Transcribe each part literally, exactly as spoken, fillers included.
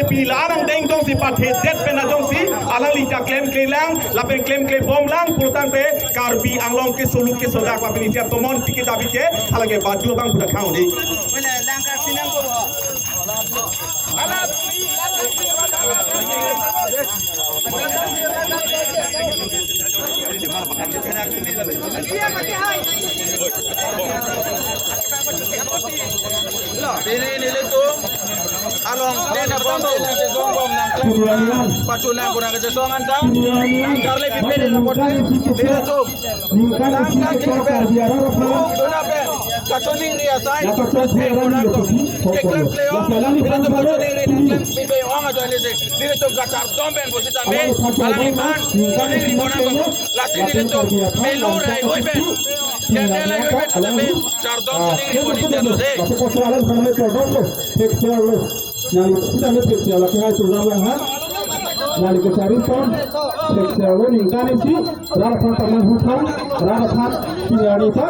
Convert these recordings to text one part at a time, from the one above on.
Pila arang deng jongsi pathe det pen ajongsi alangli ta klemkle lang, lapen klemkle bom lang pulotangte Karbi Anglong ke soluk ke sodak lapen isi atomon tike dabi ke halake badu abang puda khang di. Pini nelitum along den abang den nangchesong bom nangklem, pachunang kurang kachesong anta. Nangkarle pipere lapote nelitum nangkang kiri pen, dona pen kachoningri asai, den kurang tum keklem kleo, nelitum kachoningri nangklem pipe ong ajoine si nelitum kachardom pen pusitame alangphan kachoningri bonang bom. Lasi nelitum melu rai hui pen, kende rai hui pen tame chardom choningri bonin jalo de. Nang sita me thek siya laki hai tulang lang ha. Nali ke chari ton thek siya lo ningkan isi rat aphan paman hutang rat aphan pinari ta.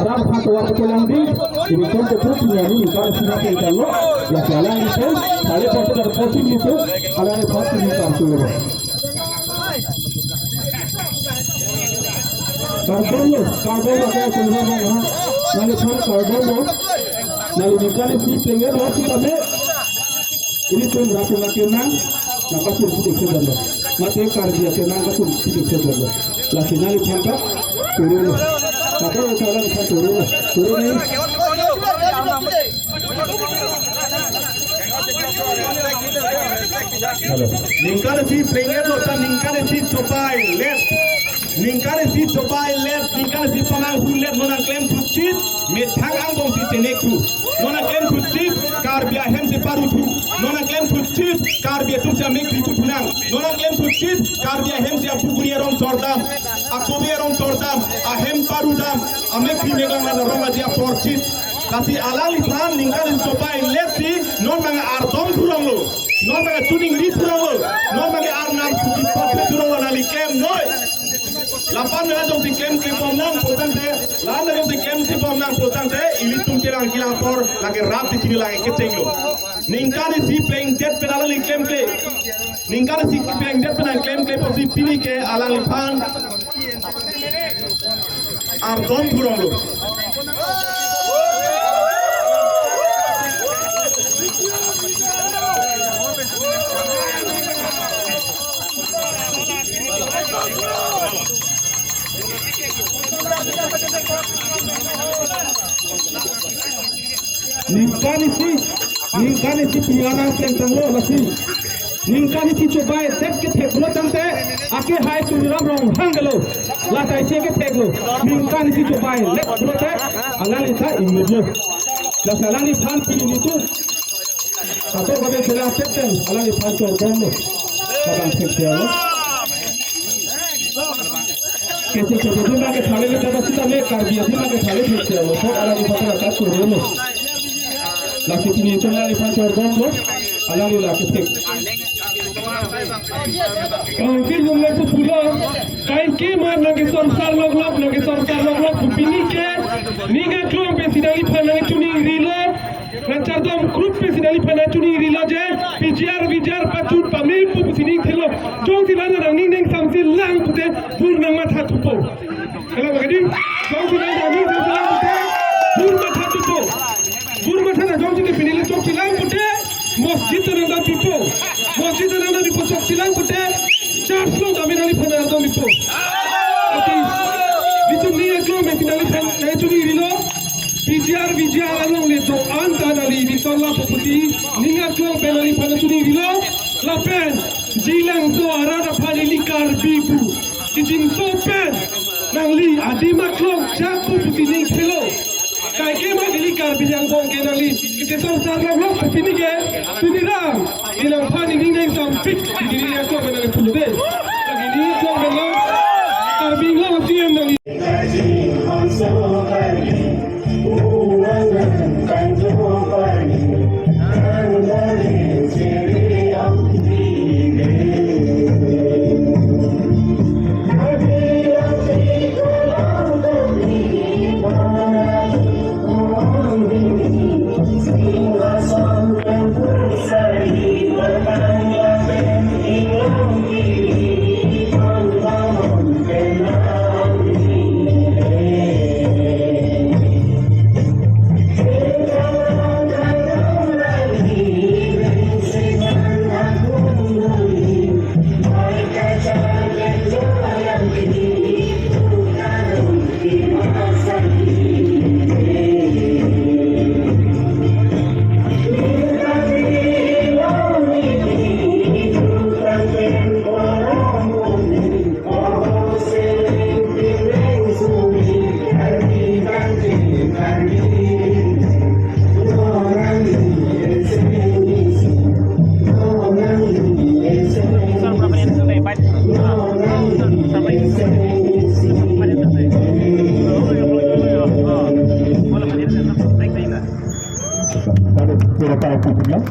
Rat aphan tuar ke lang di. Ini ton ke terus pinari ningkan isi na ke lo. Ya jalan itu. Saya pasti dari posisi itu. Ala ni pasti ni kartu. Kardom lo, kardom lo, kardom lo, ha. Nangli phan kardom lo. Nangli ningkan isi plengdet lo sitame. Ilitum rat atum akenang, nangpachun si dikse dolo. Mate Karbi akenang kachun si dikse dolo. Lasi nangli phan ta, turu lo. Kata lo, kata lo, turu lo. Turu ni. Hello. Ningkan isi plengdet lo ta ningkan isi chobai let. Ningkan isi chobai let, ningkan isi panang hu let, non nangklem thuchit, methang angbong si chenek thu. Non nangklem thuchit, Karbi ahem si paru thu. Non nangklem thuchit, Karbi atum si amekri thu thunang. Non nangklem thuchit, Karbi ahem si apuguri arong chordam, akobe arong chordam, ahem parudam, amekri megang lana rong aji apor chit. Lasi alangliphan ningkan isi chobai let si non bang ardom thurong lo, non bang choningri thurong lo, non bang arnam puji pathe thurong lo nangli klem noi. Lapen nang jongsi klemkle bom nang pulotangte, lapen nang jongsi klemkle bom nang pulotangte, ilitum kerang kilang apor lake rat di chini lake kecheng lo. Ningkan isi plengdet pen alangli klemkle. Ningkan isi plengdet pen klemkle pusi pini ke alangliphan ardom thurong lo. Ningkan isi, ningkan isi piara tentang lo lasi. Ningkan isi chobai let kethek lo tangte, ake hai Tuliram Ronghang gelo. Lata isi kethek lo. Ningkan isi chobai let pulote, alanglita imut lo. Lasi alangliphan pini tu. Kato kabe sela teten, alangliphan chordom lo. Kadang thek siya lo. Kese kese adim ke thale le tada sitame Karbi adim ke thale thek siya lo. Thok alangli pata kachoro lo. Lasi pini itum alangli phan chordom lo. Alangli lake thek. Council member pu pulo. Kaike ma nangke sorsar loklok, nangke sorsar loklok pu pini ke. Ning aklong pensi nangliphan nangchiningri lo. Nangchardom group pensi nangliphan nangchiningri lo je, P G R, V G R pachun pame pu pusi ning thelo. Jongsi la nangning ning samsi lang pute bur nangmatha thupo. Hello, bagadi. Jongsi la nangning samsi lang pute bur matha thupo. Bur matha na jongsi te pini le chokche lang pute masjid ta nangdam pipo. Masjid ta nangdam pipo, chokche lang pute church along dam nangliphan nangdam pipo. Ati, itum ning aklong pensi nangliphan nangchiningri lo. P G R, V G R along le do-an ta nangli Victor Lapokhuti ning aklong pen nangliphan nangchiningri lo. Lapen Jilangso arat aphan ili Karbi pu kejinso pen nangli adim aklong chak pu pusi ning thelo. Kaike ma ili Karbi angbong ke nangli kete sorsar loklok pini ke Tuliram. Ilang pani ning neng sampik, ini ning aklong pen nangli pulo de. Lagi ning aklong pen lo, Karbi Anglong C M nangli. Kira para publik.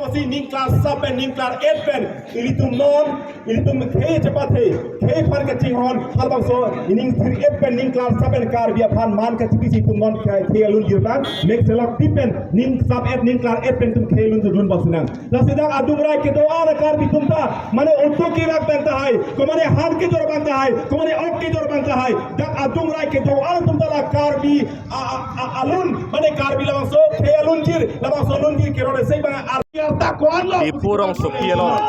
Kosi ningklar sap pen ningklar et pen ilitum non, ilitum khei chepathe, khei aphan kachinghon, halabangso ining thir et pen ningklar sap pen Karbi aphan man kachipi si itum non khei, khei alun jirtang, mek selak tip pen ning sap et ningklar et pen itum khei alun judun basunang. Lasi dak adung rai kedo-an a Karbi atum ta, mane oto kirak pen tahai, ko mane han kejor pen tahai, ko mane ok kejor pen tahai, dak adung rai kedo-an atum ta la Karbi a, a, a, alun, mane Karbi labangso khei alun jir, labangso alun jir kerode sei bang ar-, arta ko-an lo. Diphu rongsopi along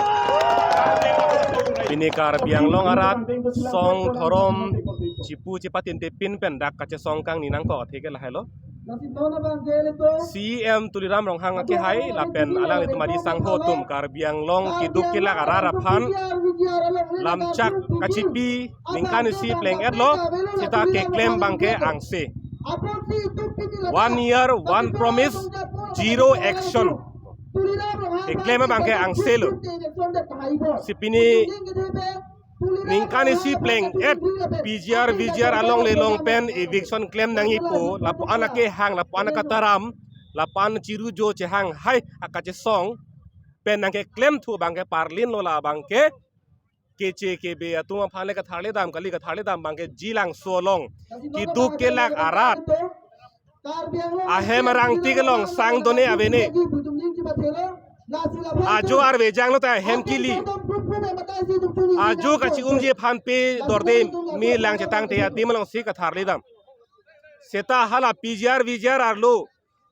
pini Karbi Anglong arat song dhorom chipu chepatinte pin pen dak kachesong kangni nangkok athe ke lahai lo. C E M Tuliram Ronghang akehai lapen alanglitum ari sangho atum Karbi Anglong keduk kelak arat aphan lamchak kachipi ningkan isi pleng et lo, seta keklem abangke angse. One year, one promise, zero action. Keklem abangke angse lo. Si pini ningkan isi pleng et P G R, V G R along le long pen eviction klem nangji pu, lapu-an akehang, lapu-an akataram, lapu-an chiru jo chehang hai akachesong pen nangkeklem thu abangke parlin lo, la abangke keche kebe atum aphan le katharli dam kali, katharli dam abangke Jilangso along keduk kelak arat ahem arangtik along sang done avene. Ajo arve janglo ta hem kili. Ajo kachi-umji aphan pe dorde me lang chetangte adim alongsi katharli dam. Seta hala P G R V G R arlo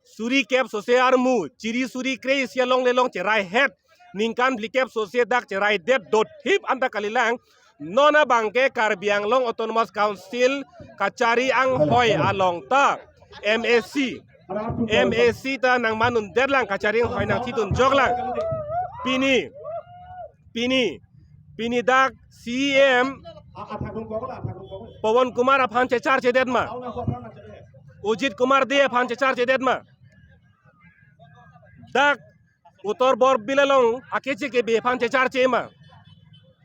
suri kep sose armu, chiri suri kre-isi along le long cherai het, ningkan phlikep sose dak cherai det dot thip anta kalilang. Non abangke Karbi Anglong Autonomous Council kachari anghoi along ta M A C, M A C ta nangman un det lang, kachari anghoi nangchidun jok lang. Pini, pini, pini dak C E M Pawan Kumar aphan checharche det ma? Ujit Kumar Dey aphan checharche det ma? Dak Uttar Borbil along akeche kebe aphan checharche ma?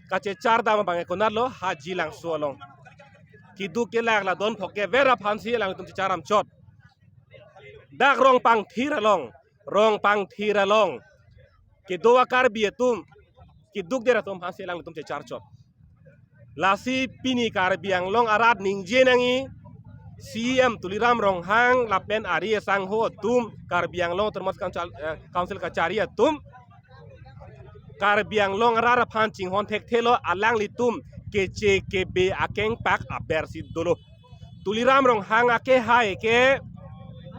Kachechar dam abang ekonat lo, ha Jilangso along. Keduk kelak la don phok kever aphansi alangtum chechar dam chot. Dak Rongpangthir along, Rongpangthir along kedo a Karbi atum, keduk der atum aphansi alangtum chechar chot. Lasi pini Karbi Anglong arat ningje nangji, C E M Tuliram Ronghang lapen ari asangho atum, Karbi Anglong Autonomous Council, eh, Council kachari atum, Karbi Anglong arat aphan chinghon thekthe lo, alanglitum keche kebe akengpak abersi dolo. Tuliram Ronghang akehai ke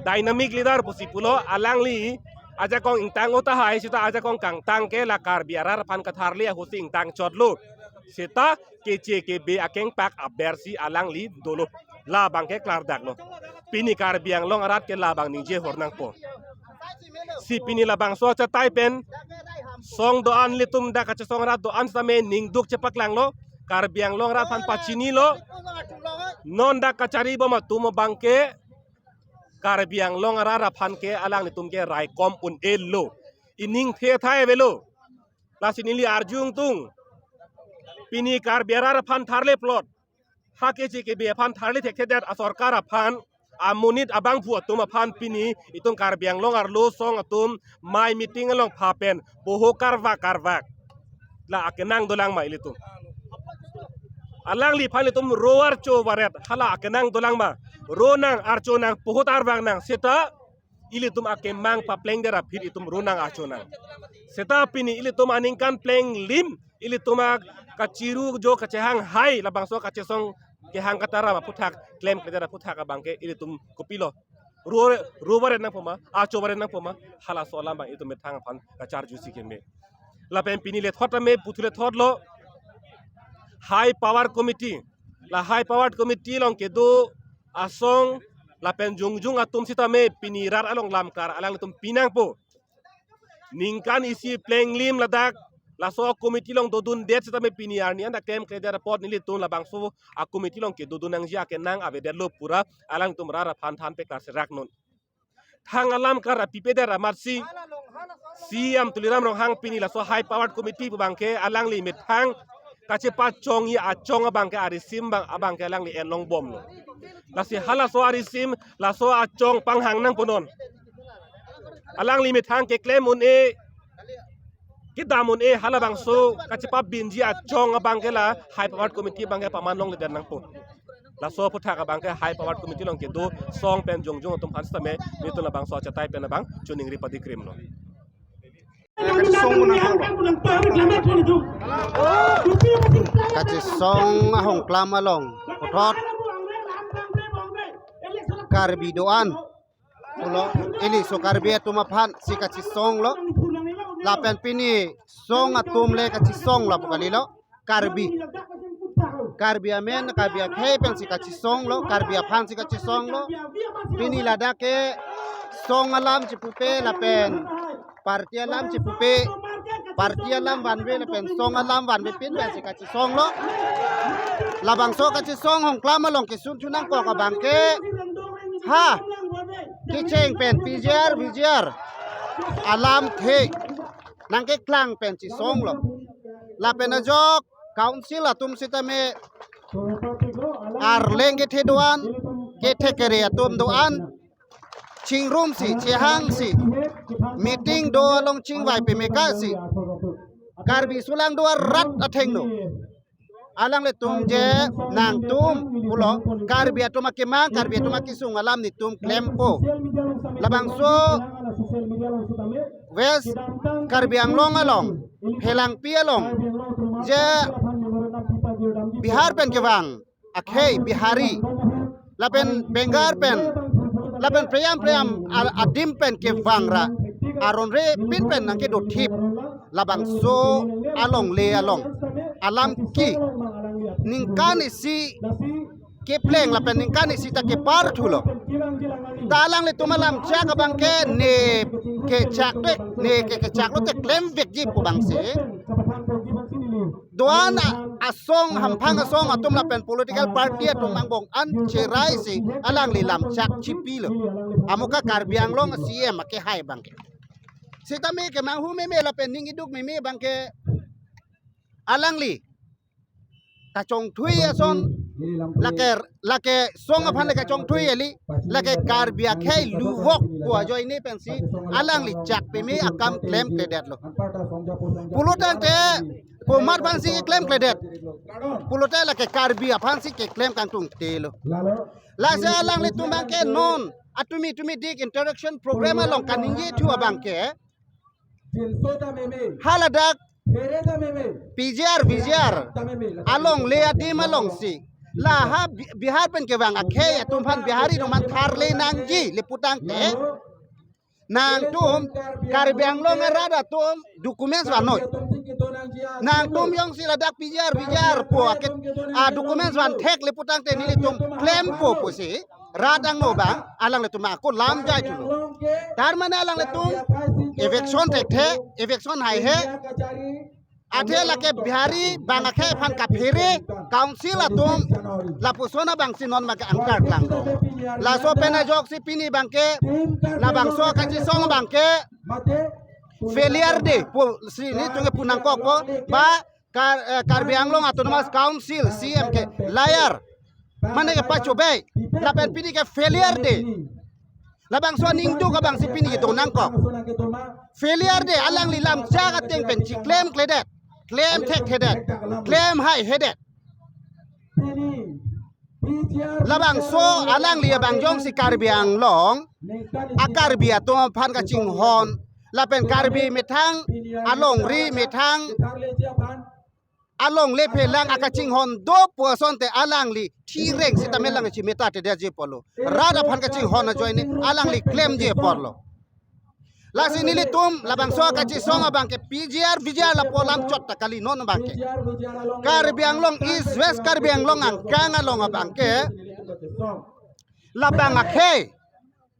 dynamic leader pusi pulo, alangli ajakong ingtang o tahai, seta ajakong kangtang ke la Karbi arat aphan katharli ahutsi ingtang chotlo. Seta keche kebe akengpak abersi alangli dolo. La abangke klardak lo. Pini Karbi Anglong arat ke la abang ningje hor nangpo. Si pini labangso achatai pen song do-an ilitum dak kachesong arat do-an sitame ningduk chepaklanglo. Karbi Anglong arat aphan pachinilo. Non dak kachari bom atum abangke Karbi Anglong arat aphan ke alanglitum ke raikom un-elo. Ining the thai avelo. Lasi neli arju ingtung. Pini Karbi arat aphan tharle plot, ha keche kebe aphan tharle thekthedet asorkar aphan, amonit abangphu atum aphan pini itum Karbi Anglong arlo song atum mai meeting along phapen boho karvak karvak la akenang dolang ma ilitum? Alangliphan itum ro archo varet hala akenang dolang ma? Ro nang, archo nang, pohot arvang nang, seta ilitum akemang paplengdet aphi itum ro nang, archo nang. Seta pini ilitum aningkan plenglim, ilitum akachiru jo kachehang hai, labangso kachesong kehang kataram aphuthak, klemkledet aphuthak abangke ilitum kopilo? Ro, ro varet nangpo ma, archo varet nangpo ma? Halaso alam abang itum methang aphan kacharjusi keme. Lapen pini lethot tame, puthu lethot lo, High Power Committee. La High Power Committee along kedo asong lapen jongjung atum sitame pini rat along lamkar alanglitum pinangpo. Ningkan isi plenglim ladak laso committee along dodundet sitame pini arni anta klemkledet apot nelitum labangso a committee along kedodun nangji akenang avedetlo pura, alangtum rat aphan than peklar serak non. Thang alam kar apipedet amatsi C E M Tuliram Ronghang pini laso High Powered Committee pu abangke alangli methang kachepachongji achong abangke arisim abang, abangke alangli enlong bomlo. Lasi halaso arisim, laso achong panghang nangpo non. Alangli methang keklem un-e, kedam un-e halabangso kachepabinji achong abangke la High Power Committee abangke paman longledet nangpo. Laso aphuthak abangke High Power Committee along kedo song pen jongjong atum aphan sitame nelitum labangso achatai pen abang choningri padikrimlo. Kachesong ahongklam along puthot Karbi do-an pulo, ili so Karbi atum aphan si kachesonglo. Lapen pini song atum le kachesonglo pu kalilo. Karbi, Karbi amen, Karbi akhei pensi kachesonglo, Karbi aphan si kachesonglo. Pini ladak ke song alam chipupe lapen party alam chipupe, party alam vanve lapen song alam vanvepin pensi kachesonglo. Labangso kachesong ahongklam along kesun thu nangkok abangke, ha, kecheng pen P G R, V G R alamthe nangkeklang pen chesonglo. Lapen ajok council atum sitame arleng kethe do-an, kethe kere atum do-an, chingrumsi, chehangsi, meeting do along chingvai pemekasi, Karbi sulang do arat athengno. Alanglitum je nangtum pulo, Karbi atum akemang, Karbi atum akesung alam netum klempo. Labangso West Karbi Anglong along, Phelangpi along, je Bihar pen kevang akhei Bihari, lapen Bengal pen, lapen preyam preyam a-, adim pen kevang ra aron repin pen nangkedothip labangso alongle along alam ke ningkan isi kepleng lapen ningkan isi ta kepar thulo. Ta alanglitum alam chak abangke ne kechak de, ne ke kechak lote klemvekji pu abangsi do-an a-, asong hamphang asong atum lapen political party atum angbong an cheraisi alangli lam chak chipilo. Amuka Karbi Anglong C M akehai abangke. Sitame kemanghu meme lapen ning iduk meme abangke alangli kachongthui ason, lake, lake song aphan le kachongthui kali, lake Karbi akhei luvok pu ajoine pensi alangli chak peme akam klemkledetlo. Pulotangte komat aphansi keklemkledet pulote lake Karbi aphansi keklem kangtungtelo. Lasi alanglitum abangke non atumi tumi dik interaction program along kaningje thu abangke, haladak P G R, V G R alongle adim alongsi, la ha Bi-, Bihar pen kevang akhei atum aphan Bihari atum aphan tharle nangji le putangte, nangtum Karbi Anglong arat atum documents vannoi. Nangtum jongsi ladak P G R, V G R pu ake, a, documents vanthek le putangte nelitum klempo pusi rat angno abang alanglitum ako lam jai thulo. Tar mane alanglitum eviction thekthe, eviction haihe. Athe lake Bihari bang akhei aphan kaphere council atum lapuson abangsi non abangke angkar klanglo. Laso pen ajoksi pini abangke labangso kachesong abangke failure de pusi nelitum ke pu nangkokpo, ba Kar-, eh, Karbi Anglong Autonomous Council C M ke liar, mane kepachobei, lapen pini ke failure de. Labangso aning duk abangsi pini kedo nangkok. Failure de, alangli lam chak ateng pen chiklemkledet, klemthekthedet, klemhaihedet. Labangso alangli abang jongsi Karbi Anglong a-Karbi atum aphan kachinghon, lapen Karbi methang alongri methang alongle phelang akachinghon do pu asonte alangli thireng sitame lang chimetatedetji apotlo. Rat aphan kachinghon ajoine alangli klemji aporlo. Lasi nelitum labangso kachesong abangke P G R, V G R lapu alam chot ta kali non abangke. Karbi Anglong East, West Karbi Anglong angkang along abangke labang akhei,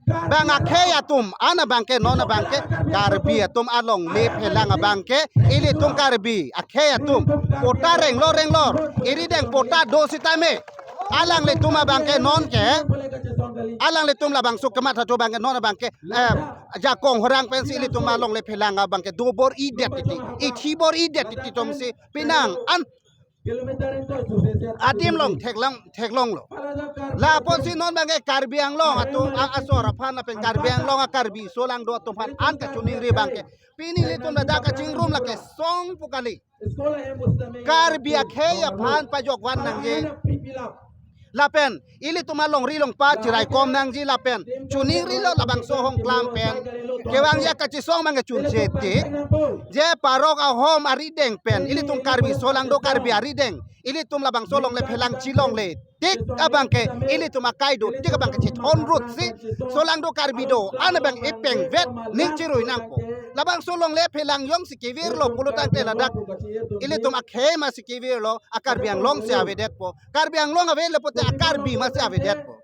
bang akhei atum an abangke non abangke Karbi atum alongle phelang abangke ilitum Karbi akhei atum patta renglo renglo, irideng patta do sitame alanglitum abangke nonke, alanglitum labangso kematha thu abangke non abangke, eh, jakong horang pensi ilitum alongle phelang abangke dobor-idet titi, ithibor-idet titi atumsi penang an adim along theklong theklonglo. Lapusi non abangke Karbi Anglong atum a- asor aphan lapen Karbi Anglong a-Karbi solangdo atum aphan an kachoningri abangke, pini ilitum ladak kachingrum lake song pu kali. Karbi akhei aphan pajokvan nangji. Lapen ilitum alongri longpat chiraikom nangji lapen choningrilo labangso ahongklam pen. Kevangji kachesong abangke chunche ti. Je parok ahom arideng pen ilitum Karbi solangdo Karbi arideng, ilitum labangso longle phelang chelongle tik abangke, ilitum akai do tik abangke chethon rut si solangdo Karbi do-an abang ipengvet ning chirui nangpo. Labangso longle phelang jongsi kevirlo pulotangte ladak ilitum akhei masi kevirlo, a-Karbi Anglong si avedetpo. Karbi Anglong avedetpo te a-Karbi masi avedetpo.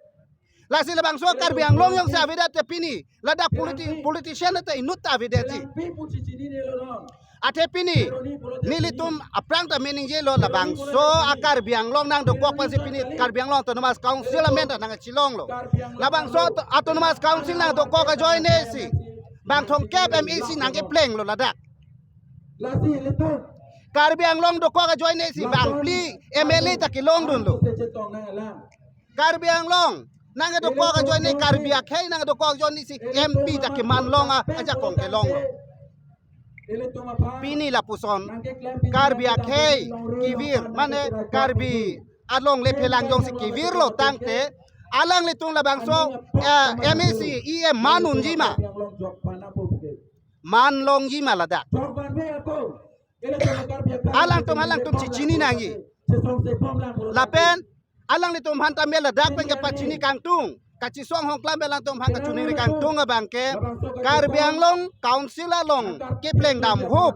Lasi labangso Karbi Anglong jongsi avedet te pini ladak politi- politician te inut ta avedetji. Athe pini nelitum aphrang ta meningjelo, labangso a-Karbi Anglong nangdokok pensi pini Karbi Anglong Autonomous Council amen ta nangchelonglo. Labangso auto- Autonomous Council nangdokok ajoine si bang thomkep M A C nangkeplenglo ladak. Karbi Anglong dokok ajoine si bang phli M L A ta kelongdunlo. Karbi Anglong nangdokok ajoine, Karbi akhei nangdokok ajoine si M P ta keman long a- ajakong kelonglo. Pini lapuson Karbi akhei kevir, mane Karbi alongle phelang jongsi kevirlo tangte, alanglitum labangso eh, M A C E M man unji ma? Man longji ma ladak? Alangtum alangtum chechini nangji. Lapen alanglitum aphan tame ladak pen kepachini kangtung, kachesong ahongklam pen alangtum aphan kachoningri kangtung abangke, Karbi Anglong Council along kepleng damhup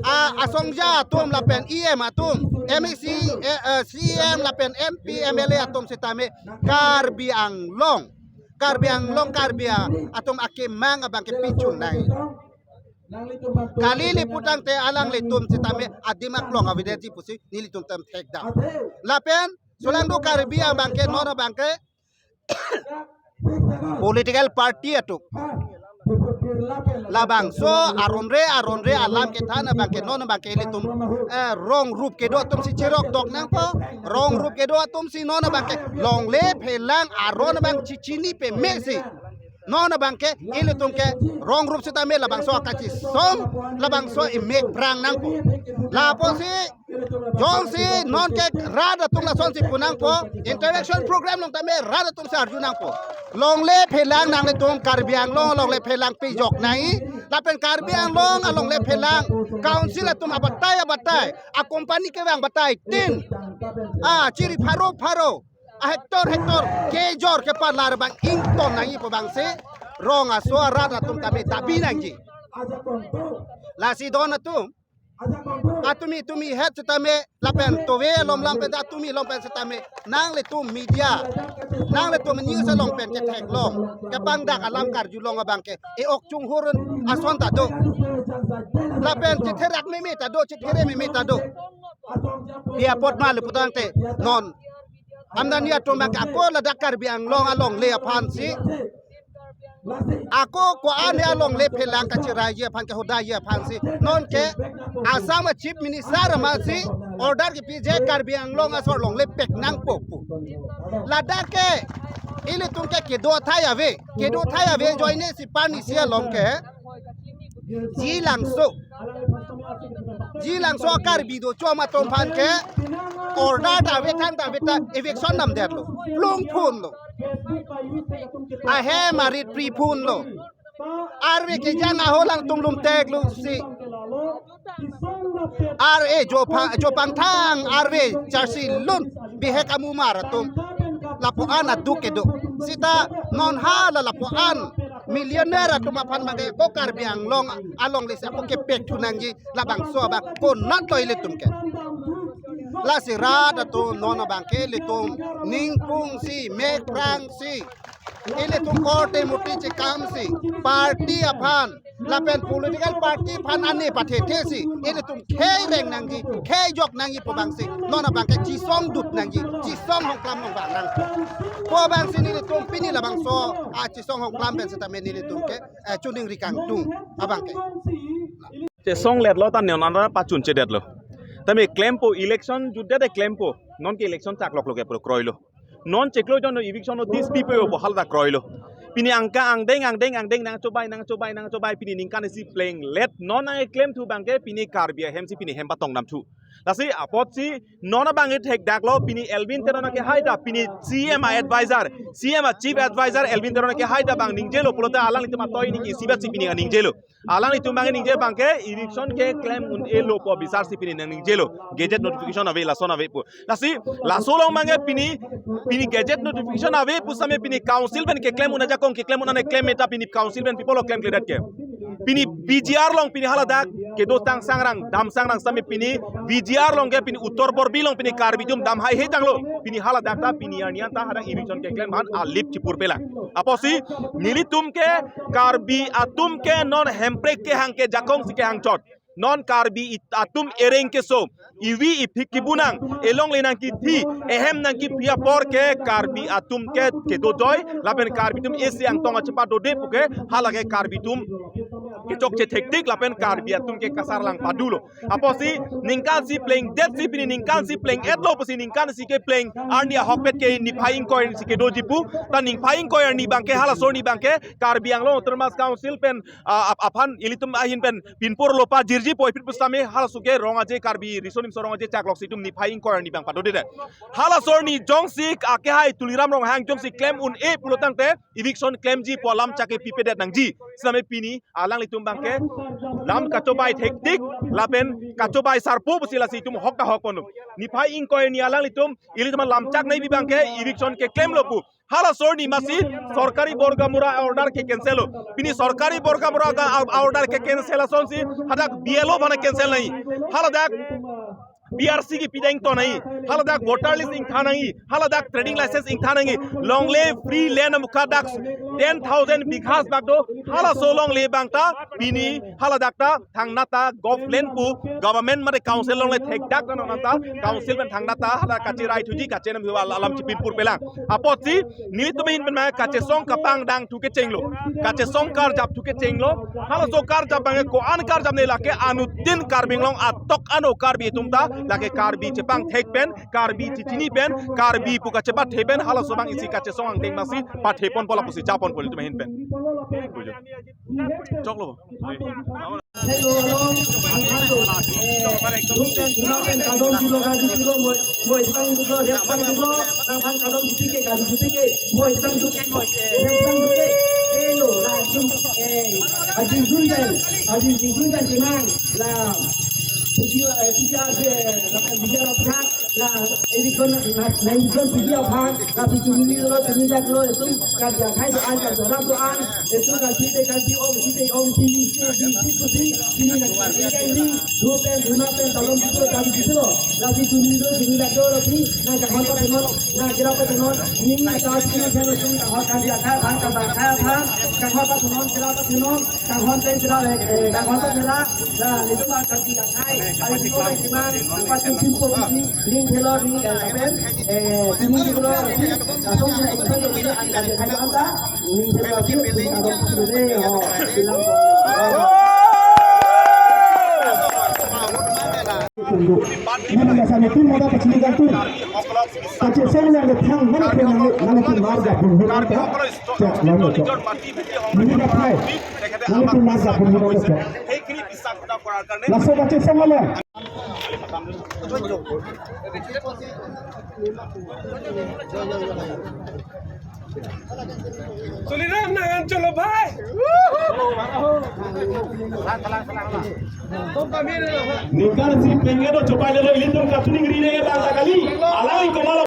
a- asongja atum lapen E M atum, M A C, eh, eh, C E M lapen M P, M L A atum sitame Karbi Anglong, Karbi Anglong Karbi a- atum akemang abangke pichun nangji. Kali le putangte alanglitum sitame adim aklong avedetji pusi nelitum tame thekdam. Lapen solangdo Karbi abangke non abangke political party atum labangso aronre aronre alam kethan abangke non abangke ilitum eh, rong rup kedo atum si cherok dok nangpo, rong rup kedo atum si non abangke longle phelang aron abang chechini peme si non abangke ilitum ke rong rup sitame labangso kachesong, labangso imek prang nangpo. Lapusi jongsi non ke rat atum lasonsi pu nangpo, interaction program along tame rat atum si arju nangpo. Longle phelang nanglitum Karbi Anglong longle phelang pejok nangji, lapen Karbi Anglong alongle phelang council atum abatai abatai, a-company kevang batai tin, a chiri pharo pharo, a-hector hector kejor kepalar abang ington nangji pu abangsi rong aso arat atum tame dabi nangji. Lasi don atum, atumi tumi het sitame lapen tove alom lam pen atumi alom pen sitame nanglitum media, nanglitum news along pen ketheklong, kepangdak alam karjulong abangke e-ok chunghur ason ta do. Lapen chetherak meme ta do, chethere meme ta do. Pi apot ma le putangte non amdani atum abangke ako ladak Karbi Anglong alongle aphansi, ako ko-an alongle phelang kachiraiji aphan, kahodaiji aphansi non ke Assam a Chief Minister amatsi order kepi je Karbi Anglong asor longle pek nangpo pu. Ladak ke ilitum ke kedo athai ave, kedo athai ave ajoine si pani si along ke Jilangso, Jilangso Karbi do chom atum aphan ke order ta ave, thang ta ave ta eviction damdetlo, plung phunlo, ahem arit pri phunlo. Arve kejang aho alangtum lum teklu si, arve jo pha- jo pangthang arve charsi lun bihek amumar atum lapu-an aduk kedo. Sita non hala lapu-an millionaire atum aphan mage ko Karbi Anglong alongle si ako kepek thu nangji labangso abang konat lo ilitum ke. Lasi rat atum non abangke ilitum ningpung si, mek prang si, ilitum korte murti chekam si, party aphan lapen political party aphan ani pathethe si ilitum khei reng nangji, khei jok nangji pu abangsi non abangke chesong dut nangji, chesong ahongklam nangvang nang pu abangsi nelitum pini labangso a chesong ahongklam pen sitame nelitum ke eh, choningri kangtung abangke. Chesong letlo ta non anta pachunchedetlo. Tame klempo, election jutdet klempo. Non ke election chakloklo ke pura kroilo. Non chiklo jon eviction notice pipe bo hala ta kroilo. Pini angka angdeng angdeng angdeng nangchobai nangchobai nangchobai pini ningkan isi plenglet non nangklemthu abangke pini Karbi ahem si pini hem patong damthu. Lasi apotsi non abang ithekdaklo pini Elwin Teron akehai ta pini C M a advisor, C M a chief advisor Elwin Teron akehai ta abang ningjelo pulote alanglitum atoi niki isibat si pini ningjelo. Alanglitum abang ningje abangke eviction keklem un-elo pu bisar si pini nangningjelo. Gazette notification ave, lason ave pu. Lasi laso along abangke pini pini gazette notification ave pu same pini council pen keklem un ajakong keklem un ane klem meta pini council pen people klemkledet ke. Pini V G R along pini haladak kedo tang sangrang dam sangrang same pini V G R along ke pini Uttar Borbil along pini Karbi atum dam haihei tanglo. Pini haladak ta pini arni anta hadak eviction keklem aphan alip chipurpelang. Apotsi nelitum ke Karbi atum ke non Hemprek kehang ke jakong si kehang chot. Non Karbi it- atum ereng keso. Ivi iphik kibunang, elongle nangkithi, ehem nangkiphi apor ke Karbi atum ke kedojoi, lapen Karbi atum isi angtong achepadode puke, halake Karbi atum kechokche thektik, lapen Karbi atum ke kasarlang padulo. Apotsi ningkan si plengdet si pini ningkan si pleng-etlo pusi ningkan si kepleng arni ahokpet ke niphai ingkoi si kedoji pu, ta niphai ingkoi arni abangke halaso arni abangke Karbi Anglong Autonomous Council pen, ah, ap- aphan ilitum ahin pen pinpur lopa jirji poi pit pusitame halaso ke Rong Aje Karbi Riso Nimso Rong Aje Chaklok si itum niphai ingkoi arni abang padodedet. Halaso arni jongsi akehai Tuliram Ronghang jongsi klem un-e pulo tangte eviction klemji pu alam chake pipedet nangji. Sitame pini alanglitum abangke lam kachobai thektik lapen kachobai sarpo pusi lasi itum hok ta hok ponlo. Niphai ingkoi arni alanglitum ilitum lamchak nai abangke eviction keklemlo pu. Halaso arni masi sorkari borgamura order ke cancel lo. Pini sorkari borgamura ka a- order ke cancel asonsi hadak B L O aphan cancel nai. Haladak P R C kepi deng to nai. Haladak voter list ingthan nai. Haladak trading license ingthan nai. Longle free land amukha dak ten thousand bighas bak do. Halaso longle abang ta pini haladak ta thangnat ta government pu government mate council longle thekdak ta nonta council pen thangnat ta hala kachirai thuji kachenam hu alam chipinpurpelang. Apotsi nelitum ahin pen ma kachesong kapangdang thu kechenglo. Kachesong karjap thu kechenglo. Halaso karjap abangke ko-an karjap ne lake anuttin Karbi Anglong atok ano Karbi atum ta lake Karbi chepangthek pen, Karbi chichini pen, Karbi pu kachepathe pen, halaso abang isi kachesong angdeng masi pathepon pola pusi chapon poli itum ahin pen. Choklo. La, elikon na, na, na elikon pidi aphan, la pi chumi lo, chumi jak lo, etum, ka dia khai do an, ka do ram do an, etum ka si te ka si ong, si te ong, si ni, si ni, si ni, si ni, si ni, na, na, na, ni, do pen, do na pen, talon di lo, talon di lo, la pi chumi lo, chumi jak lo, la pi, na, ka hon pa tenon, na, kira pa tenon, ni, na, ka si na, ka hon ka dia khai aphan, ka ba khai aphan, ka hon pa tenon, kira pa tenon, Kanghon pen sira, eh, kanghon pen sira, la, itu mah kasi akai, kali itu mah cuma, apa sih, simple sih, ning telo ning, eh, apa, eh, ini gitu loh, langsung sira itu kan, jadi angkat, angkat, angkat, ning telo sih, ini ada sih, ini, oh, bilang, oh. Ini biasa itu mau dapat sini kan tuh. Kachesong along kethang mana ke nang nang ke mar ja pun hura ta. Chok, nang chok. Ini dapat. Nang ke mar ja pun hura ta. Laso kachesong along. Tuliram nang an cholo bhai. Ningkan si pengen do coba jalo ilitum katuning rine ya bangsa kali. Alai komalo.